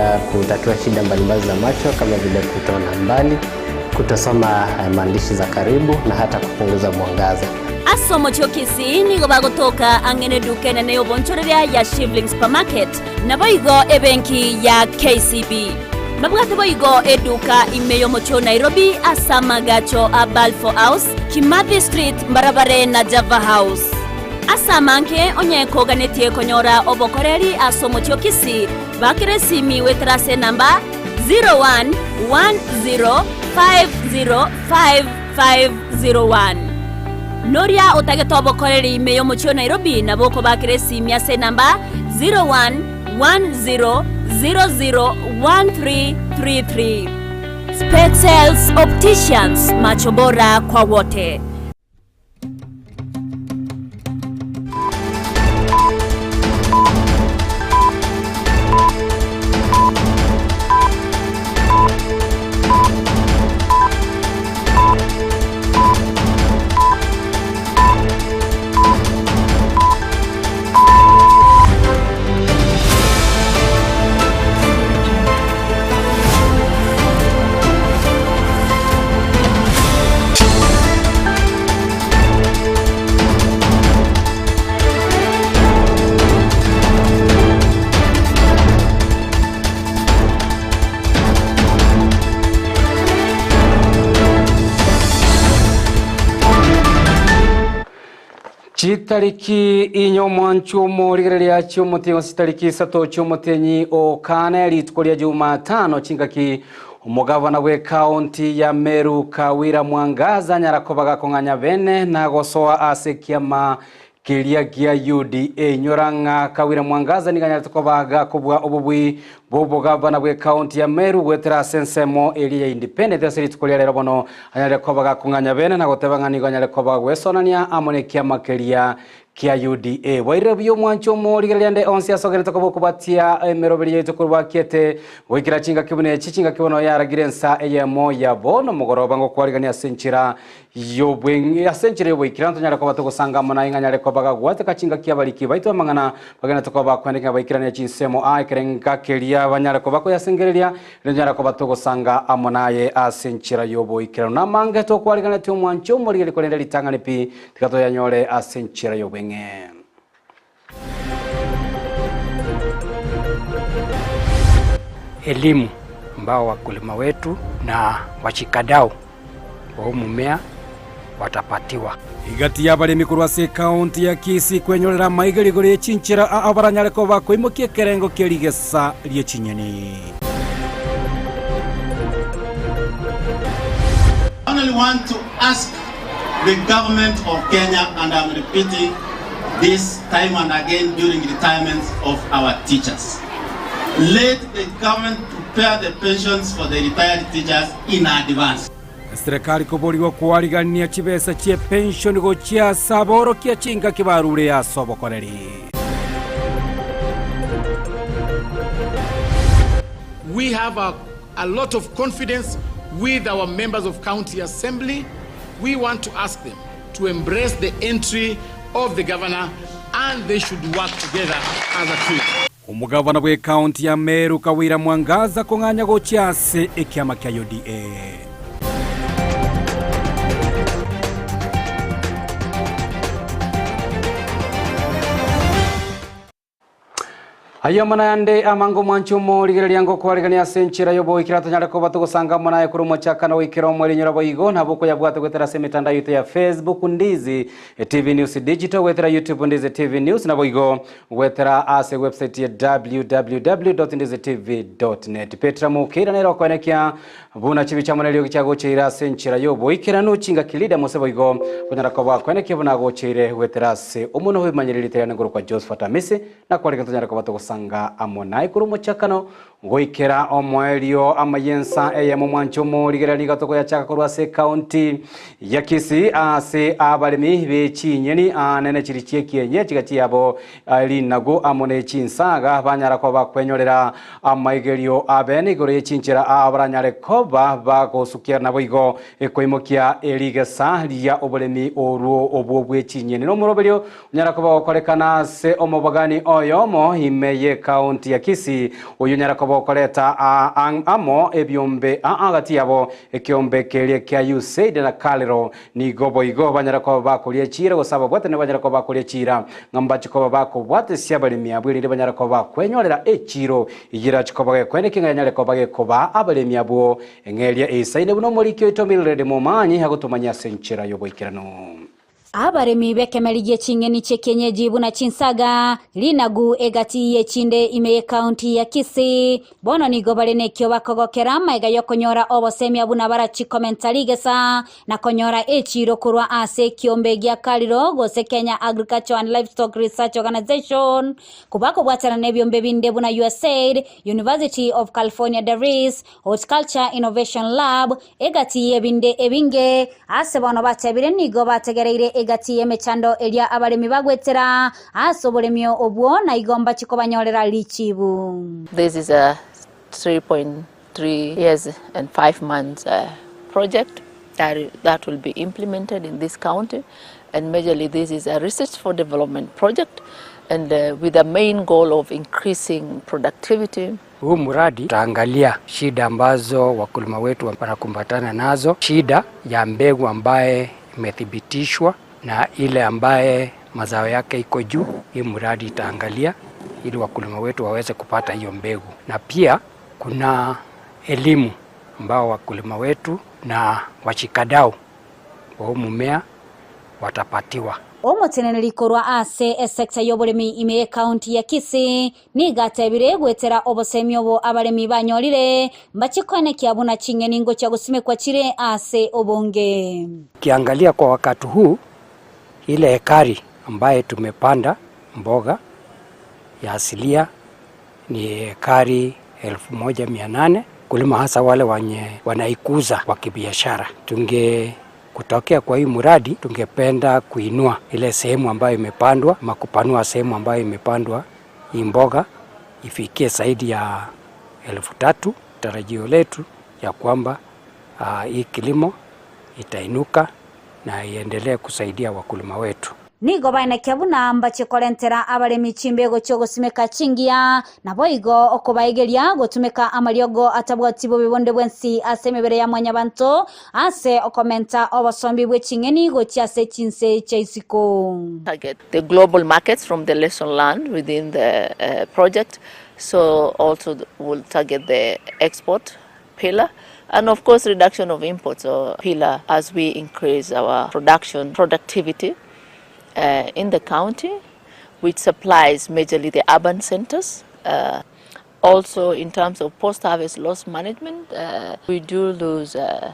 Inasaidia kutatua shida mbalimbali za macho kama vile kutoona mbali, kutosoma maandishi za karibu na hata kupunguza mwangaza. Ase omochie o Kisii nigo bagotoka ang'e neduka enene y'obonchoreria ya Shivling Supermarket, naboigo ebenki ya KCB. Mbabwate boigo eduka ime y'omochie o Nairobi ase amagacho a Balfour House, Kimathi Street mbarabare na Java House. Ase amange onye koganetie konyora obokoreri ase omochie o Kisii, bakera esimi goetera ase enamba 0110505501. Noria otagete obokoreri ime y'omochie o Nairobi nabo okobakera esimi ase enamba 0110001333. Specsales Opticians, macho bora kwa wote. Chitariki inye omwanchwa omorigereria chi'omotienyi gose chitariki isato chi'omotienyi o kane rituko ria Jumatano chingaki omogavana bw'ekaunti ya Meru Kawira Mwangaza anyara koba gakong'anya bene na gosoa ase ekiama keria gia UDA. Inyora ng'a Kawira Mwangaza nigo anyarete koba gakobua obobui bw'obogavana bw'ekaunti ya Meru goetera ase ensemo eria ya Independent ase rituko ria rero bono Anyare koba gakong'anya bene na goteba ng'a nigo anyare koba gwesonania amo nekiama keria kia UDA. Bwairire buya omwancho omorigereria ande onsi ase ogenete koba okobatia emeroberio yaito korwa bakiete goikera chingaki buna echi, chingaki bono yaragire ensa eyemo ya bono mogoroba ngokwarigania ase enchera y'obweng'e ase enchera y'oboikeranu tonyare koba togosanga amo naye ng'a anyare koba gagwateka chingaki abariki baito amang'ana bagenete koba bakwendeka ng'a baikeranie chinsemo aa ekerenga keria banyare koba koyasengereria Rinyare koba togosanga amo naye ase enchera y'oboikeranu. Namange tokwariganetie omwanche omorigeri korende ritang'ani pi, tiga toyanyore ase enchera y'obweng'e. Elimu ambao wakulima wetu na washikadau wa huu mumea watapatiwa. Egati y'abaremi korwa ase ekaunti ya Kisii kwenyorera amaiga rigoro ye chinchera aa baranyare koba bakoimokia ekerengo kie rigesa rie chinyeni. I only want to ask the government of Kenya and I'm repeating this time and again during retirements of our teachers. Let the government prepare the pensions for the retired teachers in advance. Eserekari koborigwa koarigania chibesa chie pension gochia ase aborokia chingaki barure ase obokoreri. We have a, a lot of confidence with our members of county assembly. We want to ask them to embrace the entry of the governor and they should work together as a team. Omogavana bw'ekaunti ya Meru Kawira Mwangaza kong'anya gochia ase ekiama kia UDA. Ayio amo nayande amange omwanche omorigereria ngokwarigania ase enchera y'oboikera tonyare koba togosanga amo naye korwa omochakano goikera omoerio boigo nabo okoyabwate goetera ase emetandao yaito ya Facebook Ndizi TV News Digital goetera YouTube Ndizi TV News naboigo Goetera ase website ya www.ndizitv.net. Petra Mukira nere okoenekia buna chibi chiamo neriogi chiagocheire ase enchera y'oboikeranu chingaki Lida Mose boigo konyara koba akoenekia buna agocheire goetera ase omonwa bw'ebimanyereri riteriane ngoro kwa Josephat Amisi na kwarenge tonyare koba togosanga amo naye korwa omochakano Goikera omoerio amayensa eyemo mwanche omorigereria nigo tokoyachaka korwa ase ekaunti ya Kisii ase abaremi be chinyeni anene chiri chiekienye chiga chiabo rinagu amo ne chinsaga banyara koba kwenyorera amaigerio abene igoro ye chinchera aa baranyare koba bagosukia naboigo koimokia erigesa ria oboremi orwo obwo bwe chinyeni nomoroberio Onyara koba ogokorekana ase omobogani oyomo ime y'ekaunti ya Kisii, oyio onyara koba bokoreta amo ebiombe aa gati yabo, ekiombe keria kia USAID na KALRO nigo boigo banyare koba bakoria chiira gose ababwatani banyare koba bakoria chiira ng'a mbache koba bakobwatesia abaremi abwo erinde banyare koba bakwenyorera echiiro eyio erache koba gekweneki ng'a yanyare koba gekobaa abaremi abwo eng'eria eisaine buna omoriki oito Mildred Momanyi agotomanyia ase enchera y'oboikeranu. Abaremi b'ekemeri gie ching'eni chi'ekienyeji buna chinsaga, rinagu, egati y'echinde ime y'ekaunti ya Kisii, bono nigo bare nekio bakogokera amaiga y'okonyora obosemia buna barachikomenta rigesa na konyora echiiro korwa ase ekiombe gia Kariro gose Kenya Agriculture and Livestock Research Organization kobakobwatana nebiombe binde buna USAID, University of California Davis, Horticulture Innovation Lab, Egati y'ebinde ebinge ase bono batebire nigo bategereire egati y'emechando eria abaremi bagwetera ase oboremi obwo, na igo mbachie kobanyorera richibu. This is a 3.3 years and 5 months project that, that will be implemented in this county and majorly this is a research for development project and uh, with the main goal of increasing productivity Huu mradi utaangalia shida ambazo wakulima wetu wanakumbatana nazo, shida ya mbegu ambaye imethibitishwa na ile ambaye mazao yake iko juu. Hii mradi itaangalia ili wakulima wetu waweze kupata hiyo mbegu, na pia kuna elimu ambao wakulima wetu na washikadau wa huu mmea watapatiwa. Omoteneneri korwa ase esecta y'oboremi ime y'ecounty ya Kisii nigo atebire goetera obosemi obo abaremi banyorire mbachie koenekia buna ching'eni ngochia gosimekwa chire ase obonge. Ukiangalia kwa wakati huu ile ekari ambaye tumepanda mboga ya asilia ni ekari 1800 kulima hasa wale wenye wanaikuza kwa kibiashara. Tunge kutokea kwa hii mradi tungependa kuinua ile sehemu ambayo imepandwa ama kupanua sehemu ambayo imepandwa hii mboga ifikie zaidi ya 3000. Tarajio letu ya kwamba hii kilimo itainuka na iendelee kusaidia wakulima wetu. Nigo baenekia buna mbachie korentera abaremi chimbego chi'ogosimeka chingiya, naboigo okobaegeria gotumeka amariogo atabwati bobe bonde bwensi ase emebere ya mwanyabanto ase okomenta obosombi bwe ching'eni gochia ase chinse chia isiko. Target the global markets from the lesson learned within the uh, project. So also will target the export pillar and of course reduction of imports or pillar as we increase our production productivity uh, in the county which supplies majorly the urban centers. Uh, also in terms of post-harvest loss management, uh, we do lose uh,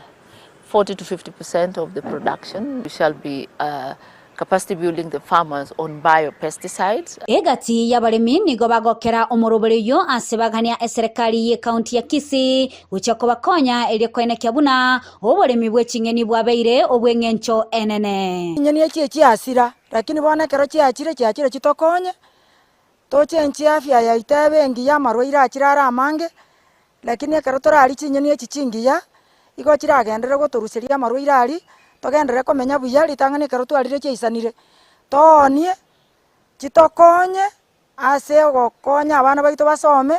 40 to 50 percent of the production. We shall be uh, capacity building the farmers on biopesticides. Egati y'abaremi nigo bagokera omoroberi oyo ase bagania eserekari y'ekaunti ya Kisii gochia kobakonya erio koenekia buna oboremi bwe ching'eni bwabeire obw'eng'encho enene. Chinyeni echi echiasira, lakini bono ekero chiachire, chiachire chitokonye, tochenchie afya yaito ebe engiya amarwaire achire are amange, lakini ekero torarie chinyeni echi chingiya, igo chiragenderere gotoruseria amarwaire aria, togenderere komenya buya, ritang'ani ekero twarire chiaisanire, toonie, chitokonye ase ogokonya abana baito basome,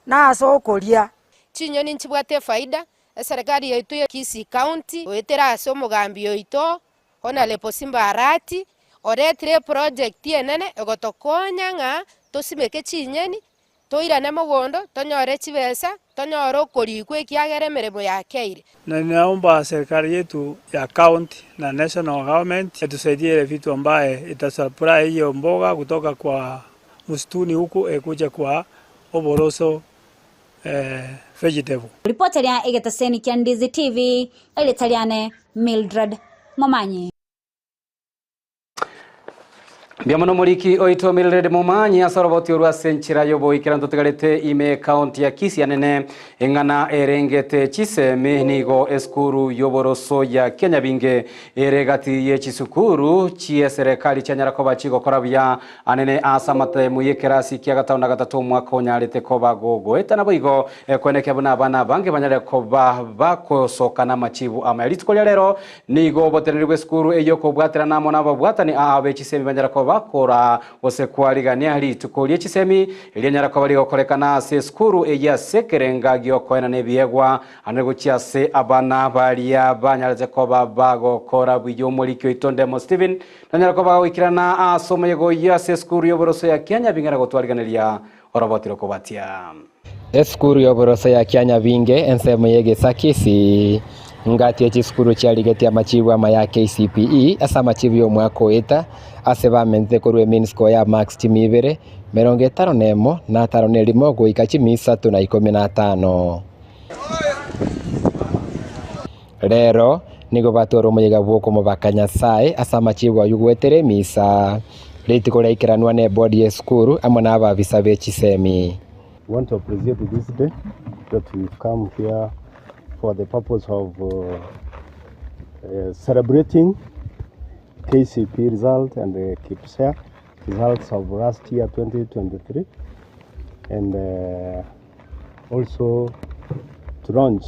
na ase okoria. Chinyoni nchibwate efaida, eserekari yaito ya Kisii County goetera ase omogambi oito Honourable Simba Arati, oretire eproject enene egotokonya ng'a tosimeke chinyeni, toirane mogondo, tonyore chibesa, tonyore okorikwa ekiagera emeremo yakeire. Na ninaomba serikali yetu ya county na national government itusaidie ile vitu ambaye itasupply hiyo mboga kutoka kwa msituni huku ikuje kwa Oboroso eh, vegetable. Ripota ria egetaseni kia Ndizi TV, erieta riane Mildred Momanyi. Mbuya mono moriki oito Mildred Momanyi ase oroboti orwa ase enchera y'oboikera ntotigarete ime ekaunti ya Kisii anene eng'ana erengete chisemi nigo esukuru y'oboroso ya Kianyabinge ere egati ye chisukuru chie serikali chianyara koba chigokora buya anene ase amatemu y'ekerasi kia gatano na gatato omwaka onyarete koba gogoeta naboigo kwenekea buna abana abange banyare koba bakosoka na amachibu amaya rituko ria rero nigo oboteneri bwa esukuru eywo okobwaterana amo na ababwatani aa be chisemi banyara koba bakora gose kwarigania rituko rie chisemi rianyara koba rigokorekana ase esukuru eyio ase ekerenga giokoenana ebiegwa ande gochia ase abana baria banyarete koba bagokora buya. Omoriki oito Ndemo Stephen nanyara koba agoikerana ase omoyega oyio ase esukuru y'oboroso ya Kianyabing'era gotwariganeria oroboti rokobatia. Esukuru y'oboroso ya Kianyabinge ensemo y'egesakisi ngati ye chisukuru chiarigetie amachibu amaya a KCPE ase amachibu y'omwaka oeta ase bamentete korwa emean score ya marks chimi ibere, merongo etano na emo, na atano na erimo goika chimi isato na ikomi na atano. Rero nigo batware omoyega bw'okomobaka Nyasae ase amachibu ayio goetera emisa. Rituko riaikeranwa n'ebodi y'esukuru amo n'ababisa be chisemi. We want to appreciate this day that we've come here for the purpose of celebrating KCPE result and the KPSEA results of last year 2023 and also to launch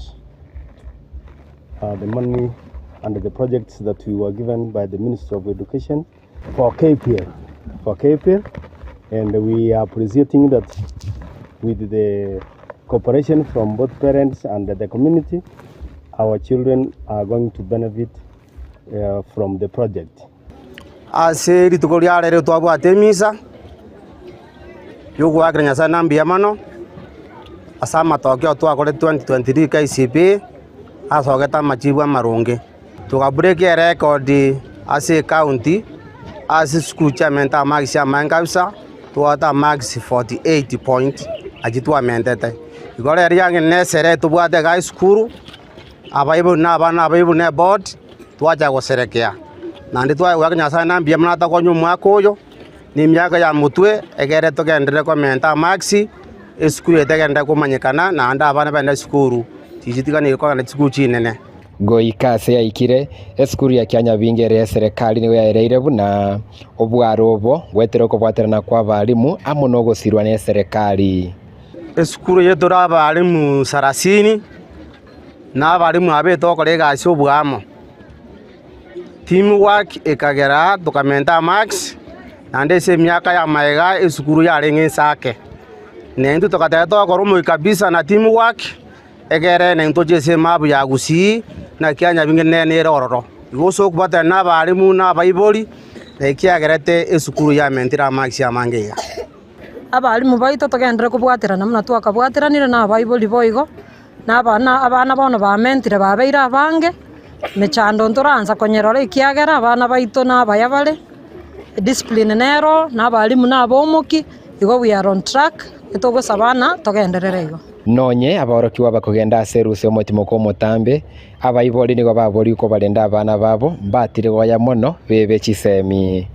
the money and the projects that we were given by the Ministry of Education for KPL, for KPL, and we are appreciating that with the cooperation from both parents and the community, our children are going to benefit from the project. Ase rituko ria rero twabwate emisa yogoakera Nyasae na mbuya mono ase amatokeo twakorete 2023 KCPE asogete amachibu amaronge. Tokabreak erecord ase ecounty ase esukuru chiamentete amarks amange kabisa twabwate amarks 48 point achio twamentete. Igo rero riange nesere tobwate igaa esukuru abaibori na abana abaibori na eboard twacha goserekea. Naende twagoaka Nyasaye na mbuya mono atokonye omwaka oyo na emiaka ya motwe egere togenderere komenta amarks esukuru eye tegenderere komanyekana naende abana bagende esukuru tichitiganiri kogenda chisukuru chinene. Goika ase yaikire, esukuru ya Kianyabinga ere y'eserekari nigo yaereire buna obwaro obo goetera okobwaterana kw'abalimu amo nogosirwa n'eserekari. Esukuru eye tore abalimu sarasini, na abalimu aba etogokora egasi oboamo. Team work ekagera tokamenta amarks, naende ase emiaka ya magega esukuru yarenge ense ake. Na intwe togateba togokora omokia kabisa na team work, Egere naintwe ase emabu ya Gusii, naki anyabinge nere nere ororo. Igo ase okobwatana nabarimu na abaibori, na ekiagerete esukuru yamentire amagisi amange iga. Abarimu baito togenderere kobwaterana buna twakabwateranire na abaibori boigo, na abana abana bono bamentire babeire abange, mechando ntoransa konyerora ekiagera abana baito nabaya bare, ediscipline nero, na abarimu nabomoki, igo we are on track, etogosaba ng'a togenderere igo. Nonye aborokigwa bakogenda ase erusa y'omotimoko omotambe, abaibori nigo baborigwe kobarenda abana babo, mbatire goya mono bebe chisemi.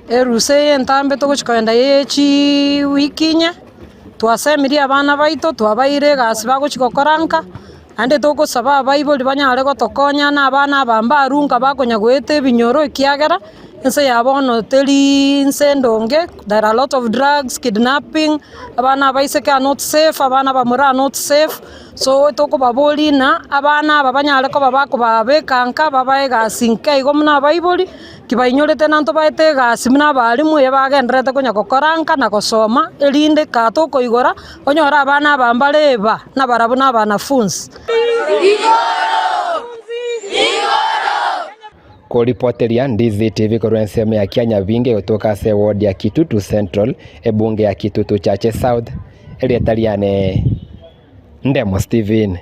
Erusa eye entambe togochia kogenda ye chiwiki inye, twasemirie abana baito, twabaeire egasi bagochia gokora nka, naende togosaba abaibori banyare gotokonya na abana aba mbarunka bakonya goeta ebinyoro ekiagera, Ense ya bono teri nse endonge, there are a lot of drugs, kidnapping, abana abaiseke are not safe, abana abamura are not safe, so tokobaboria ng'a abana aba banyare koba bakobabeka nka babae egasi nke igo buna abaibori, kibainyorete na ntobaete egasi buna abalimu eye bagendererete konya gokora nka na gosoma, erinde kaa tokoigora, onyore abana aba mbare eba, nabarabwo na abanafunsi. Koripoteria Ndizi TV korwa ensemo ya Kianyabinge gotoka ase eward ya Kitutu Central, ebunge ya Kitutu Chache South, erieta riane Ndemo Stephen.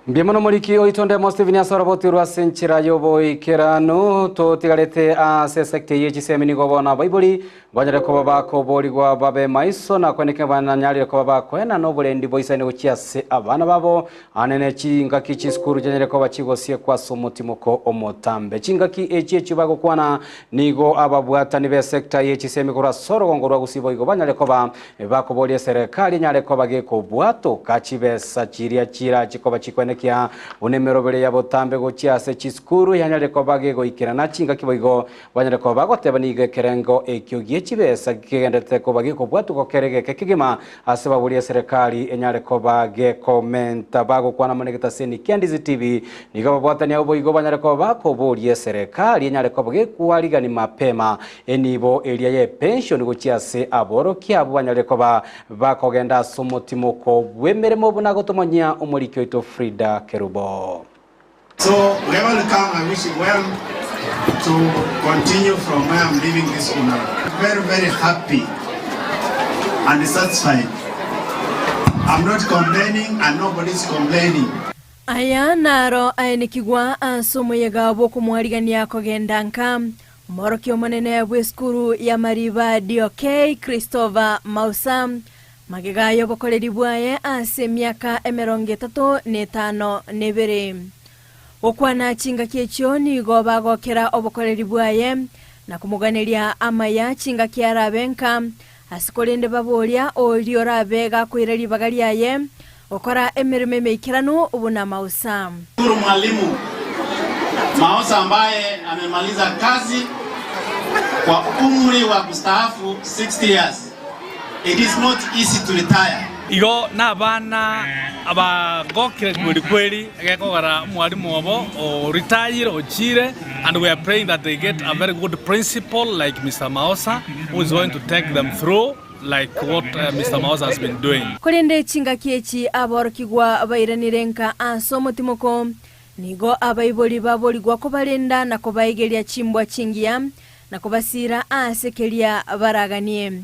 Mbuya mono moriki oito Ndemo Stephen ase oroboti rwa ase enchera y'oboikeranu totigarete ase esecta eye chisemi nigo bono abaibori Banyare koba bakoboorigwa babe maiso, na kweneka banyarire koba bakoenana oborendi boisaine gochia ase abana babo, aane ne chingaki chisukuru chianyare koba chigosiekwa ase omotimoko omotambe. Chingaki echi echio bagokwana nigo ababwatani b'esecta ye chisemi korwa ase orogongo rwa Gusii boigo banyare koba bakoboria eserekari enyare koba gekobwatoka chibesa chiria chirache koba chikoenekia. koenekia buna emerobere ya botambe gochia ase chisukuru yanyarire koba gegoikerana chingaki boigo banyare koba bagoteba nigo ekerengo ekio gie chibesa kegenderete koba gekobwatwa gokera egeke kegima ase baboria eserekari enyare koba gekomenta bagokwana amo negetaseni kia Ndizi TV nigo ababwatani abwo boigo banyare koba bakoboria eserekari enyare koba gekwarigani mapema enibo eria ye pension gochia ase aborokia abwo banyare koba bakogenda ase omotimoko bw'emeremo buna gotomanyia omoriki oito Frida Kerubo. So whoever will come, I wish him well to continue from where I'm leaving this woman. Very, very happy and satisfied. I'm not complaining and nobody is complaining. Aya naro aenekigwa ase omoyega bw'okomwarigania kogenda nka Omworokia omonene bw'esukuru ya Mariba DOK Christopher Mausa, magega y'obokoreri bwaye ase emiaka emerongo etato na etano na ebere. Gokwana chingaki echio nigo bagokera obokoreri bwaye na komoganeria amaya chingaki arabe nka, ase korende baboria oria orabe gakoira ribaga riaye gokora emeremo emeikeranu buna Mausa. Shukuru Mwalimu Maosa ambaye amemaliza kazi kwa umri wa kustaafu 60 years. It is not easy to retire. Igo nabana abagokire kweri kweri egekogera omwalimu obo o retire ochire and we are praying that they get a very good principal like Mister Maosa who is going to take them through like what Mister Maosa has been doing. Korende chingaki echi aborokigwa bairanire nka ase omotimoko, nigo abaibori baborigwa kobarenda na kobaegeria chimbwa chingiya, na kobasiira aase keria baraganie.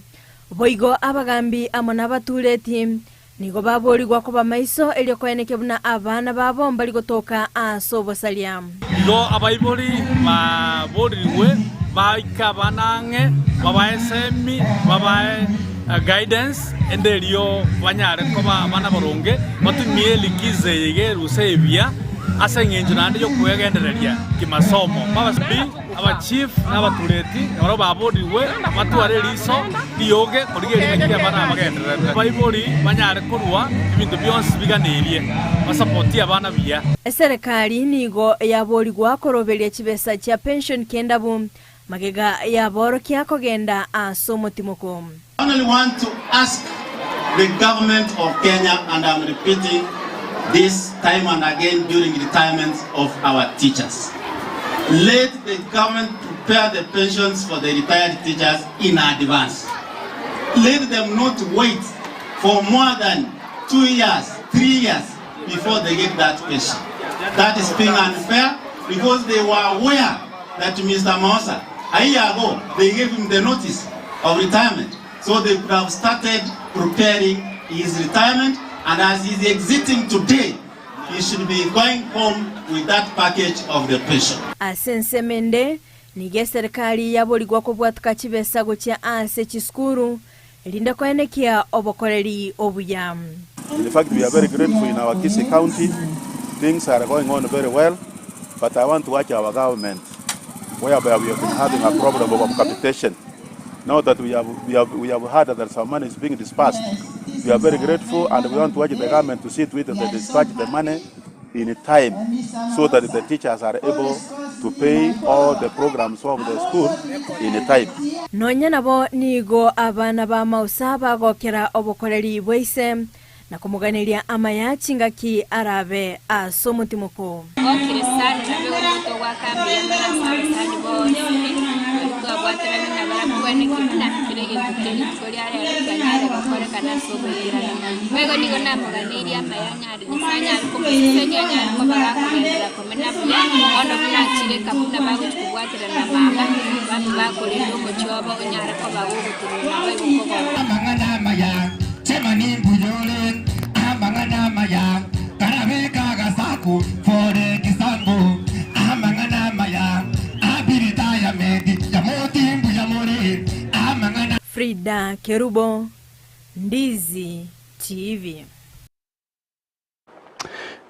Boigo abagambi amo nabatureti nigo baborigwa koba maiso erio koenekia buna abana babo mbari gotoka aase obosaria. Igo abaibori baborirwe baike abana ang'e, babae esemi, babae guidance, ende erio banyare koba abana abaronge, batumie elikizo eye iga erusa ebiya ase eng'encho naende y'okwegendereria kimasomo. Abachief na abatureti nabarabwo baborirwe batware eriso rioge korigereria ng'aki abana aba bagendererete. Abaibori banyare korua ebinto bionsi biganeirie, basapotie abana buya. Eserekari nigo yaborigwa koroberia chibesa chia pension kendabu magega yaborokia kogenda ase omotimoko. I only want to ask the government of Kenya and I'm repeating this time and again during retirement of our teachers. Let the government prepare the pensions for the retired teachers in advance. Let them not wait for more than 2 years, 3 years before they get that pension. That is being unfair because they were aware that Mr. Maosa, a year ago, they gave him the notice of retirement. So they could have started preparing his retirement, and as he's exiting today, he should be going home with that package of the pension. Ase ensemo ende, nigo eserikari yaborigwa kobwatoka chibesa gochia ase chisukuru, erinde koenekia obokoreri obuya. In fact, we are very grateful in our Kisii County. Things are going on very well, but I want to urge our government, whereby we have been having a problem of capitation. Now that we have, we have, we have heard that some money is being dispersed, we are very grateful and we want to urge the government to see to it that they dispatch the money in time so that the teachers are able to pay all the programs of the school in time. Nonya nabo nigo abana ba Mausa bagokera obokoreri bwa ise, na komoganeria amaya chingaki arabe ase omotimoko. Ngokire sana nabe omonto ogoaka mbuya mono ase abasani bonsi baria twabwaterane nabarabwo bweneki buna kera egento kie rituko ria rero kianyare gokorekana ase oboikeranu. Boigo nigo namoganeirie amaya anyare Nyasae anyare komosesenia anyare koba gakogenderera komenya buya, bono buna achire eka buna bagochia kobwaterana na mama, babe bakorenda omochie obo onyare koba gogotenena naboigo kogoka. Amang'ana amaya, Chemani mbuya ore, Amang'ana amaya, Karabeka agasaku, For example, Amang'ana amaya, Abilitayamenti, Yamoti mbuya more, Amang'ana. Frida Kerubo, Ndizi TV.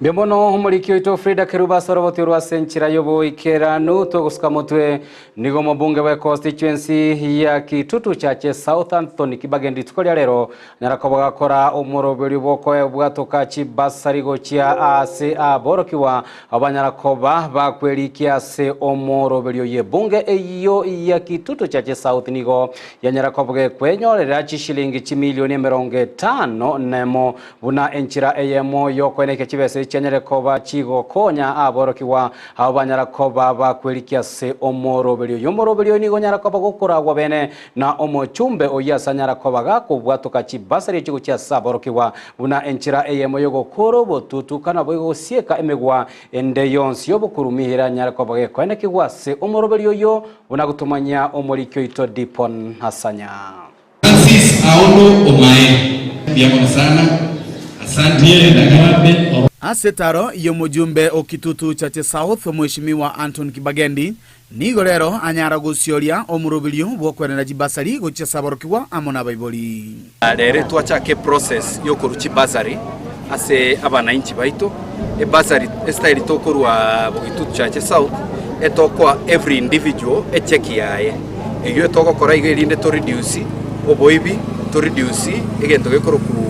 Mbuya mono omoriki oito Frida Kerubo ase oroboti rwa ase enchera y'oboikeranu togosuka motwe. Nigo omobunge bwe constituency ya Kitutu Chache South Anthony Kibagendi rituko ria rero anyara koba gakora omoroberio bw'okoebwatoka chibasari gochia ase aborokigwa abanyara koba bakwerikia ase omoroberio y'ebunge eyio ya Kitutu Chache South nigo yanyara koba gekwenyorera chishilingi chimilioni 50 nemo Buna enchera eyemo y'okoenekia chibesa echi chianyare koba chigokonya aborokigwa abo banyara koba bakwerikia ase omoroberio oyo. Omoroberio oyo nigo onyara koba gokoragwa bene na omochumbe oyio ase anyara koba gakobwatoka chibasari echi gochia ase aborokigwa buna enchera eyemo y'ogokora obotutu kana boigo gosieka emegwa ende yonsi y'obokurumi eranyare koba gekoenekigwa ase omoroberio oyio buna gotomanyia omoriki oito Dipon Asanya. Francis Aondo Omae. Mbuya mono sana. Asante. Ase etaro y'omojumbe o Kitutu Chache South, Omweshimiwa Anton Kibagendi, nigo rero anyara gosioria omoroberio bw'okwenera chibasari gochia ase aborokigwa amo nabaibori. Rero twachaka eprocess yokorwa chibasari ase abanainchi baito. Ebasari estyle tokorwa Bogitutu Chache South etokoa every individual echeki yaye. Eyio togokora iga erinde to reduce oboibi, to reduce egento gekorokwa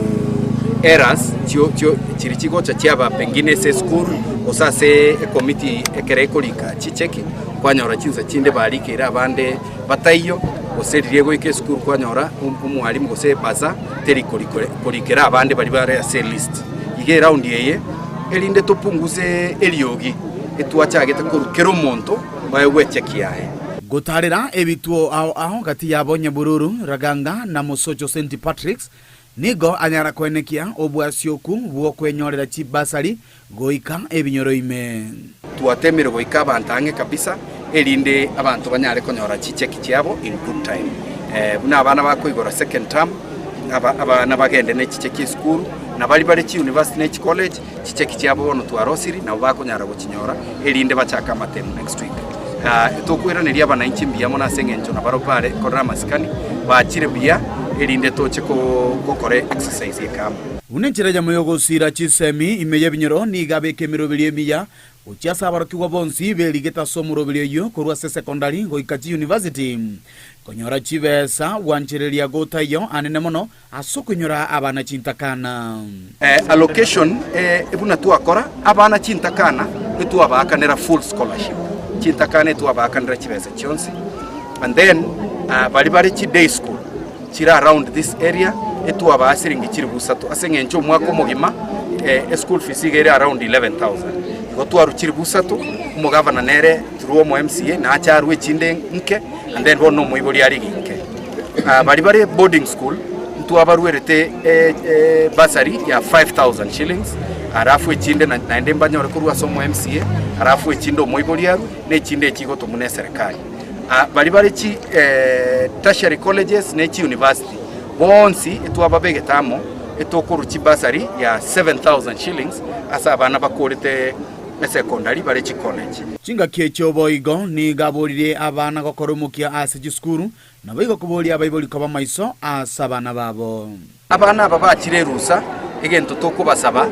errors chio chio chiria chigocha chiaba pengine ase esukuru gose ase ekomiti ekero ekorika chicheki kwanyora chinsa chinde barikeire abande bataiyo gose riria egoika esukuru kwanyora omwalimu gose ebursar teri korikera abande baria bare ase elist. Iga eraundi eye erinde topunguze eriogi etwachagete korwa kera omonto oegwe echeki yaye. Gotarera ebituo ao ao gati yabo Nyabururu, Raganga na Mosocho St Patrick's nigo anyara koenekia obwasioku bw'okwenyorera chibasari goika ebinyoro ime. Twatemire goika abanto ang'e kabisa erinde abanto banyare konyora chicheki chiabo in good time. Buna abana bakoigora second term, abana bagende ne chicheki esukuru, na baria bare chiuniversity ne chicollege, chicheki chiabo bono twarosiri nabo bakonyara gochinyora erinde bachake amatemu next week. Tokoiraneria abanainchi mbuya mono ase eng'encho nabarobwo bare korora amasikani, bachire buya erinde toche gokora exercise eke amo. Buna enchera eyemo y'ogosiira chisemi ime y'ebinyoro nigo abeke emeroberio emiya gochia ase aborokigwa bonsi berigete ase omoroberio oyio korwa ase esekondari goika chiyunivasiti konyora chibesa gwanchereria gotaiyo anene mono ase okonyora abana chintakana. Allocation buna twakora abana chintakana etwabaakanera full scholarship chintakana etwabaakanera chibesa chionsi and then baria bare chi day school chire around this area etwabaa siringi chilifu isato ase eng'encho omwaka omogima eschool fees iga ere around 11,000 igo twarwa chilifu isato omogavana nere through omo MCA nache arwe echinde nke and then bono omoibori arige nke. Baria bare boarding school ntwabaruerete bursary ya 5000 shillings alafu echinde naende mbanyore korwa ase omo MCA alafu echinde omoibori arwe na echinde echigotomwa na eserekari. Baria bare chi tertiary colleges ne chi university bonsi etwababegete amo etokorwa chibursary ya 7000 shillings ase abana bakorete esecondary bare chicollege. Chingaki echio boigo nigo aboririe abana gokora omokia ase chisukuru, naboigo koboria abaibori koba maiso ase abana babo. Abana aba bachire erusa, egento tokobasaba,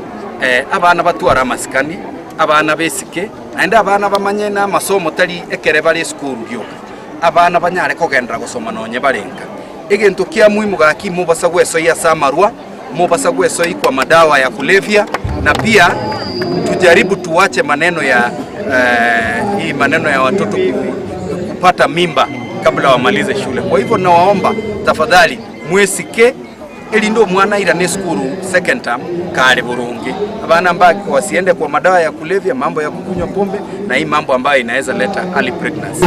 abana batware amasikani, abana besike, naende abana bamanye na amasomo tari ekere bare esukuru gioka. Abana banyare kogenderera gosoma nonye bare nka. Egento kia muhimu gaki mobasa gwesoyia ase amarwa, mobasa gwesoyia kwa madawa ya kulevya, na pia tujaribu tuache maneno ya hii maneno ya watoto kupata mimba kabla wamalize shule. Kwa hivyo nawaomba tafadhali mwesike erinde omwana airane esukuru second term kare boronge. Abana mba wasiende kwa madawa ya kulevya, mambo ya kukunywa pombe na hii mambo ambayo inaweza leta early pregnancy.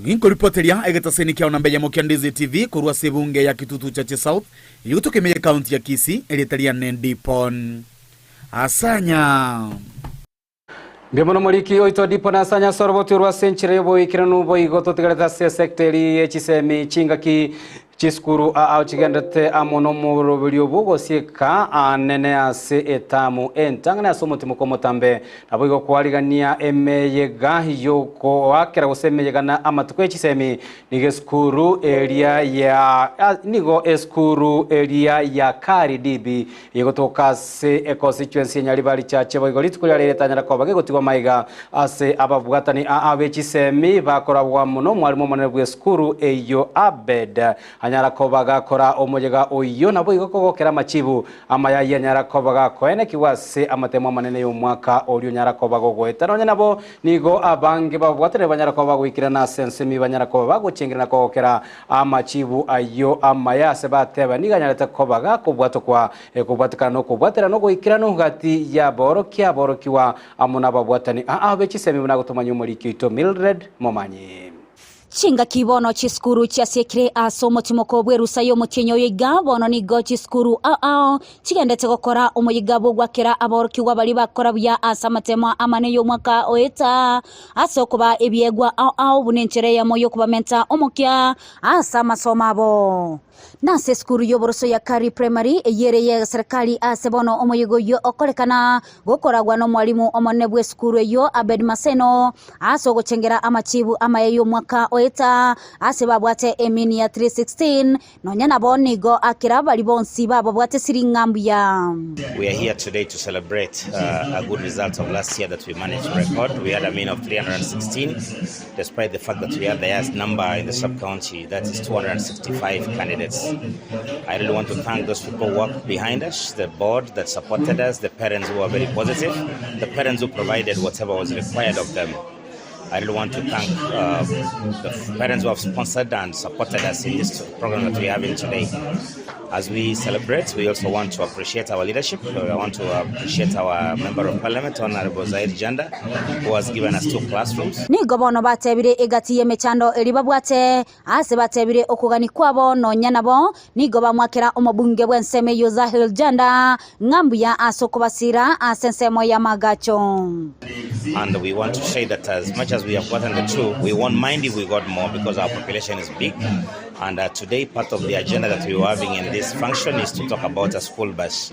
Ginkoripoteria egetaseni kiao namba eyemo kia Ndizi TV korwa ase ebunge ya Kitutu Chache South, eyio gotoka ime ye county ya Kisii, erieta riane Ndipon Asanya. Mbuya mono moriki oito Dipon Asanya ase oroboti orwo ase enchera y'oboikeranu boigo totigarete ase esecta eri ye chisemi chingaki. Chisukuru ao chigendete amo nomoroberio bw'ogosieka anene ase etamu entang'ani ase omotimoko omotambe. Naboigo kwarigania emeyega y'okoakera gose emeyega na amatuko e chisemi nigo esukuru eria ya nigo esukuru eria ya Kari DB egotoka ase econstituency ya Nyaribari Chache boigo rituko riarero etanyara koba gegotigwa maiga ase ababwatani aa be chisemi bakorabwa amo nomwalimu omonene bw'esukuru eyio Abed anyara koba gakora omoyega oyio naboigo kogokera amachibu amaya ayio anyara koba gakoenekigwa ase amatemo amanene y'omwaka oria onyara koba gogoeta nonye nabo nigo abange babwatani banyara koba bagoikerana ase ensemi banyara koba bagochengera na kogokera Amachibu ayio amaya ase bateba nigo anyarete koba gakobwatokwa, ekobwatekana nokobwatera nogoikeranu gati y'aborokia aborokigwa amo nababwatani aa be chisemi buna gotomanya omoriki oito Mildred Momanyi. Chingaki bono chisukuru chiasiekire ase omotimoko bw'erusa y'omotienyi oyo iga, bono nigo chisukuru ao ao chigendete gokora omoyiga bw'ogwakera aborokigwa baria bakora buya ase amatemo amane y'omwaka oeta, ase okobaa ebiegwa ao ao buna enchera eyemo y'okobamenta omokia ase amasomo abo. Na ase esukuru y'oboroso ya Kari Primary, eyio ere eye serikali ase bono omoyega oyio okorekana gokoragwa nomwalimu omonene bw'esukuru eyio Abed Maseno ase ogochengera amachibu amaya y'omwaka oeta ase babwate emini ya 316 Nonya nabo nigo akera baria bonsi bababwate siring'a mbuya. We are here today to celebrate uh, a good result of last year that we managed to record. We had a mean of 316, despite the fact that we had the highest number in the sub-county, that is 265 candidates. I really want to thank those people who worked behind us, the board that supported us, the parents who were very positive, the parents who provided whatever was required of them. I really want to thank uh, the parents who have sponsored and supported us in this program that we're having today. As we celebrate, we also want to appreciate our leadership. We want to appreciate our Member of Parliament, Honorable Zaid Janda, who has given us two classrooms. Nigo bono batebire egati y'emechando eria babwate, ase batebire okogania kwabo nonya nabo nigo bamwakera omobunge bw'ensemo eyio Zahil Janda ng'a mbuya ase okobasira ase ensemo y'amagacho. And we want to say that as much as we have gotten the two, we won't mind if we got more because our population is big. And uh, today, part of the agenda that we were having in this function is to talk about a school bus.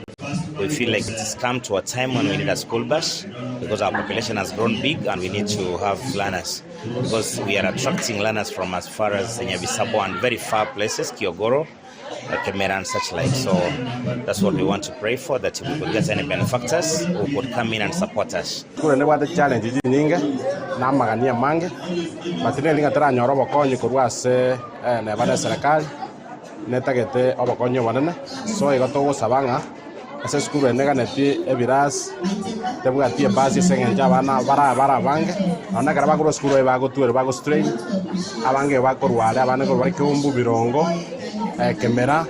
We feel like it has come to a time when we need a school bus because our population has grown big and we need to have learners because we are attracting learners from as far as Nyabisabo and very far places, Kiogoro, Kemera and such like. So that's what we want to pray for, that we could get any benefactors who could come in and support us. Esukuru eye nebwate challenge chinyinge na amagani amange, but neri ng'a teranyore obokonyi korwa ase neba ne eserekari, netagete obokonyi obonene. So igo togosaba ng'a ase esukuru eye neganetie ebirasi, tebwati ebasi ase eng'encho abana bara bare abange, nonya ekero bakorwa esukuru eye bagotwerwa bagostrain, abange bakorwa are abande korwa bare Keumbu, Birongo, Kemera.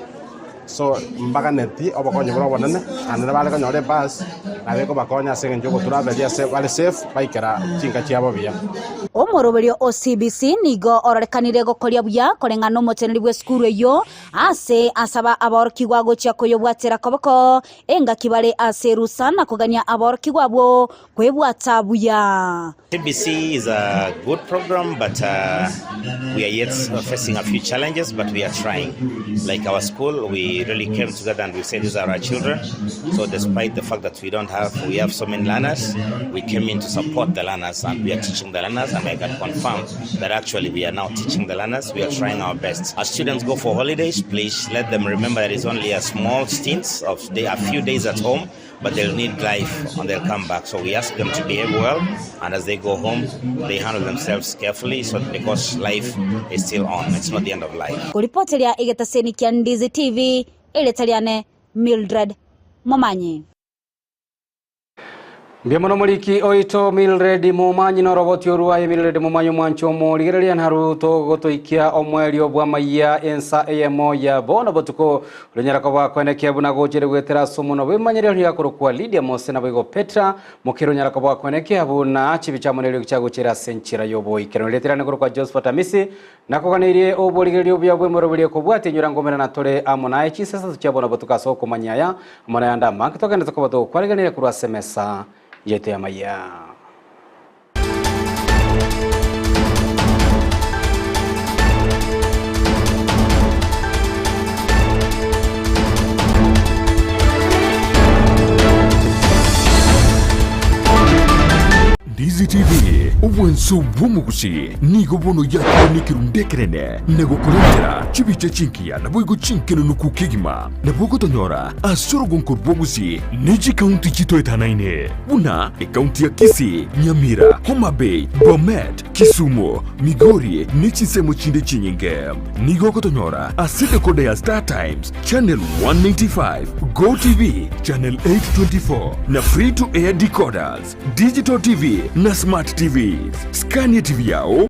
So mbaganeti obokonyi bore obonene, naende nabare konyora ebasi, nabo ekobakonya ase engencho y'ogotravelia ase bare safe baikera chinka chiabo buya. Omoroberio o CBC nigo ororekanire gokoria buya koreng'ana nomoteneneri bw'esukuru eyio ase asaba aborokigwa gochia koyobwatera koboko engaki bare ase erusa na kogania aborokigwa abwo kwebwata buya. CBC is a good program but uh, we are yet facing a few challenges but we are trying. Like our school, we really came together and we said these are our children. So despite the fact that we don't have, we have so many learners, we came in to support the learners and we are teaching the learners and I can confirm that actually we are now teaching the learners. We are trying our best. As students go for holidays, please let them remember that it's only a small stint of day, a few days at home but they'll need life and they'll come back. So we ask them to behave well, and as they go home, they handle themselves carefully so because life is still on. It's not the end of life. Koripoteria egetaseni kia Ndizi TV, erieta riane Mildred Momanyi. Mbuya mono moriki oito Mildred Momanyi noroboti orwaye Mildred Momanyi omwancho omorigereria naru togotoikia omwerio bw'amaiya ensa eyemo ya bono botuko Oronyara koba kwenekia buna gochere goetera ase omonwa bw'emanyererio riakorokwa Lidia Mose naboigo Petra mokere onyara koba kwenekia buna chibicha amo neriogi chiagochera ase enchera y'oboikeranu. Rieta riane korokwa Josephat Amisi, nakoganeirie oborigereria obuya bw'emoroberio ekobwatia inyora ngomerana tore amo naye chinsa isato chia bono botuko ase okomanya aya amo nayande amange togenderete koba togokwarigereria korwa ase emesa yaito y'amayia. Obwanso bw'omogusi nigo bono yakire nekerundu ekenene, na gokorentera chibicha chingiya naboigo chinkenenuku kegima. Nabo ogotonyora ase orogonko rw'obosie ne chikaunti chitoetanaine, buna ekaunti ya Kisii, Nyamira, Homa Bay, Bomet, Kisumu, Migori ne chinsemo chinde chinyinge. Nigo ogotonyora ase decoder ya Star Times, Channel 195, Go TV, Channel 824 na Free to Air decoders, Digital TV na Smart TVs. Scan ye TV yao.